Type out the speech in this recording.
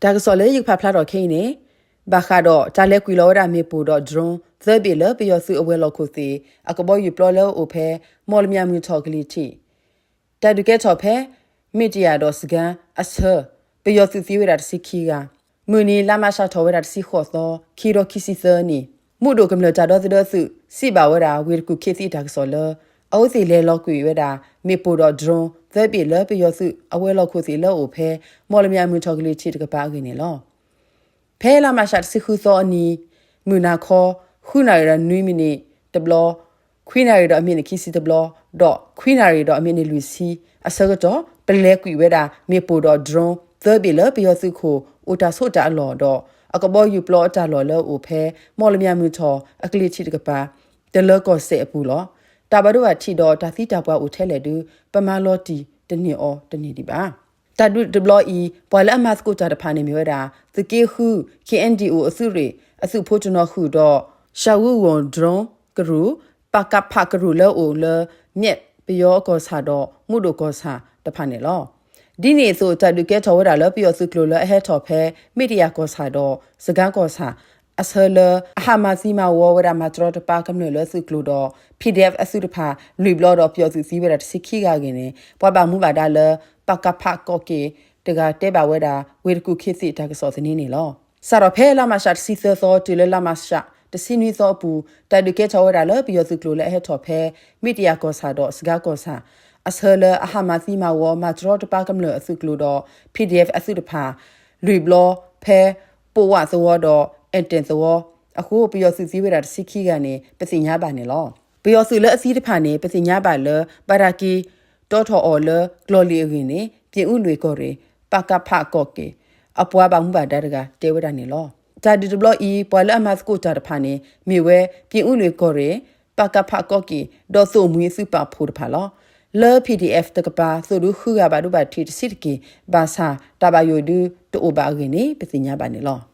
တၢ်ကစီၣ်လၢယကဖးဖျါထီၣ်ခဲအံၤန့ၣ် ဘၣ်ဃးဒီးတၢ်လဲၤကွံာ်လီၤဝဲဒၣ်မ့ၣ်ပိၢ်ဒီး drone သၢဘ့ၣ်လၢပယီၤသုးအဝဲၤလီၢ်ခိၣ်သ့ၣ် အကဘီယူၤပျီလၢအအိၣ်ဖဲ မီၣ်လမၠးမုၢ်ထီၣ်ကလံၤထံး တၢ်ဒုးကဲထီၣ်ဖဲ မ့ၢ်တယၣ်ဒီးစကၢ်အဆၢ ပယီၤသုးသံဝဲဒၣ်တဆံခံဂၤ, မုၢ်နံၤလါမၤရှးထီၣ်ဝဲဒၣ်တဆံဃိးသီ ခံကထိခံဆံသၢနံၣ်, မုၢ်ဒိၣ်ကမျၢၢ်တၢ်ဒီသဒၢသုး စံးဘၣ်ဝဲဒၣ် ဝ့ၢ်တကူၣ်ခ့သံးတၢ်ကစီၣ်လၢ အဝဲသ့ၣ်လဲၤလီၤကွံာ်ဝဲဒၣ် မ့ၣ်ပိၢ်ဒီး drone သၢဘ့ၣ်လၢပယီၤသုးအဝဲၤလီၢ်ခိၣ်သ့ၣ်လၢအအိၣ်ဖဲ မီၣ်လမၠးမုၢ်ထီၣ်ကလံၤထံးတကပၤအဂ့ၢ်န့ၣ်လီၤ. ဖဲလါမၤရှးတဆံဃုသီအနံၤ မုၢ်နၤခီ ဃုနၣ်ရံၣ်ဒီးနွံမံးနံးတဘျီ, ခွံနၣ်ရံၣ်ဒီးအမံးနံးခံဆံတဘျီ, ဒီးခွံနၣ်ရံၣ်ဒီးအမံးနံးလွံၢ်ဆံ အဆၢကတီၢ် ပလဲၤကွံာ်ဝဲဒၣ် မ့ၣ်ပိၢ်ဒီး drone သၢဘ့ၣ်လၢပယီၤသုးခိၣ် အိၣ်တၢ်ဆိးတၢ်အလီၢ်ဒီး အကဘီယူၤပျီအတၢ်လီၢ်လၢအအိၣ်ဖဲ မီၣ်လမၠးမုၢ်ထီၣ်အကလံၤထံးတကပၤ တလၢကီၢ်စဲၣ်အပူၤလီၤ. တၢ်ဘၣ်ဒိဘၣ်ထံးဒီးတၢ်သံတၢ်ပှၢ်အိၣ်ထဲလဲၣ်ဒုး ပမၤလီၤတံၢ်တန့ၢ်အီၤတန့ၢ်ဒံးဘၣ်. တၢ်ဒုးတဘျီအံၤ ပှၤလၢအမၤသကိးတၢ်တဖၣ်န့ၣ်မ့ၢ်ဝဲဒၣ် သုးက့ဃု ခ့ၣ်အဲၣ်ဒံၣ်အိၣ်အသုးရ့ၣ် အသုးဖိတနီၤဃုာ်ဒီး ရှၣ်ဝူဝီၢ် drone ကရူၢ် ပကဖ ကရူၢ်လၢအအိၣ်လၢ မၠဲးပယီၤကီၢ်ဆၣ်ဒီး မုၢ်ဒိၣ်ကီၢ်ဆၣ်တဖၣ်န့ၣ်လီၤ. ဒ်န့ၣ်အသိး တၢ်ဒုးကဲထီၣ်ဝဲဒၣ်လၢပယီၤသုးကျိၤလၢအဟဲထီၣ်ဖဲ မ့ၢ်တယၣ်ကီၢ်ဆၣ်ဒီး စကၢ်ကီၢ်ဆၣ် အဆၢလၢအဟးမၤသံမၤဝီဝဲဒၣ် မၤတရီတပါကမျၢၢ်လၢသုးကျိၤဒီး PDF အသုးတဖၣ် လွံၢ်ဘျီဒီးပယီၤသုးသံဝဲဒၣ်တဆံခံဂၤအဂ့ၢ်န့ၣ် ပှၤဘၣ်မူဘၣ်ဒါလၢ ပကဖ ကီၢ်က့ၤတဂၤတဲဘၣ်ဝဲဒၣ် ဝ့ၢ်တကူၣ်ခ့သံးတၢ်ကစီၣ်သန့န့ၣ်လီၤ. စးထီၣ်ဖဲလါမၤရှးတဆံသၢသီ တုၤလၢလါမၤရှးတဆံနွံသီအပူၤ တၢ်ဒုးကဲထီၣ်ဝဲဒၣ်လၢပယီၤသုးကျိၤလၢအဟဲထီၣ်ဖဲ မ့ၢ်တယၣ်ကီၢ်ဆၣ်ဒီး စကၢ်ကီၢ်ဆၣ် အဆၢလၢအဟးမၤသံမၤဝီ မၤတရီတပါကမျၢၢ်အသုးကျိၤဒီး PDF အသုးတဖၣ် လွံၢ်ဘျီ ဖဲ ပိာ်ဝးသဝီဒီး အဲၣ်တဲၣ်သဝီအဃိ ပယီၤသုးသံဝဲဒၣ်တဆံခံဂၤန့ၣ် ပသ့ၣ်ညါဘၣ်န့ၣ်လီၤ. ပယီၤသုးလၢအသံတဖၣ်န့ၣ် ပသ့ၣ်ညါဘၣ်လၢ ဘၣ်တၢ်က့ၤတီထီၣ်အီၤလၢကျီၢ်လံၢ်အဂ့ၢ်န့ၣ် ပြင်ဦးလွင် ကီၢ်ရ့ၣ် ပကဖ ကီၢ်က့ၤ အပှၤဘၣ်မူဘၣ်ဒါတဂၤတဲဝဲဒၣ်န့ၣ်လီၤ. တၢ်ဒုးတဘျီအံၤ ပှၤလၢအမၤသကိးတၢ်တဖၣ်န့ၣ် မ့ၢ်ဝဲ ပြင်ဦးလွင် ကီၢ်ရ့ၣ် ပကဖ ကီၢ်က့ၤ ဒီးသိၣ်မှံအသုးပာ်ဖှိၣ်တဖၣ်လီၤ. လၢ PDF တကပၤ သိၣ်ဒူဃုဂၤဘၣ်ဒိဘၣ်ထံးတဆံးတက့ၢ် ဘၣ်ဆၣ် တၢ်ဘၣ်ယိၣ်ဒုတအိၣ်ဘၣ်အဂ့ၢ်န့ၣ် ပသ့ၣ်ညါဘၣ်န့ၣ်လီၤ.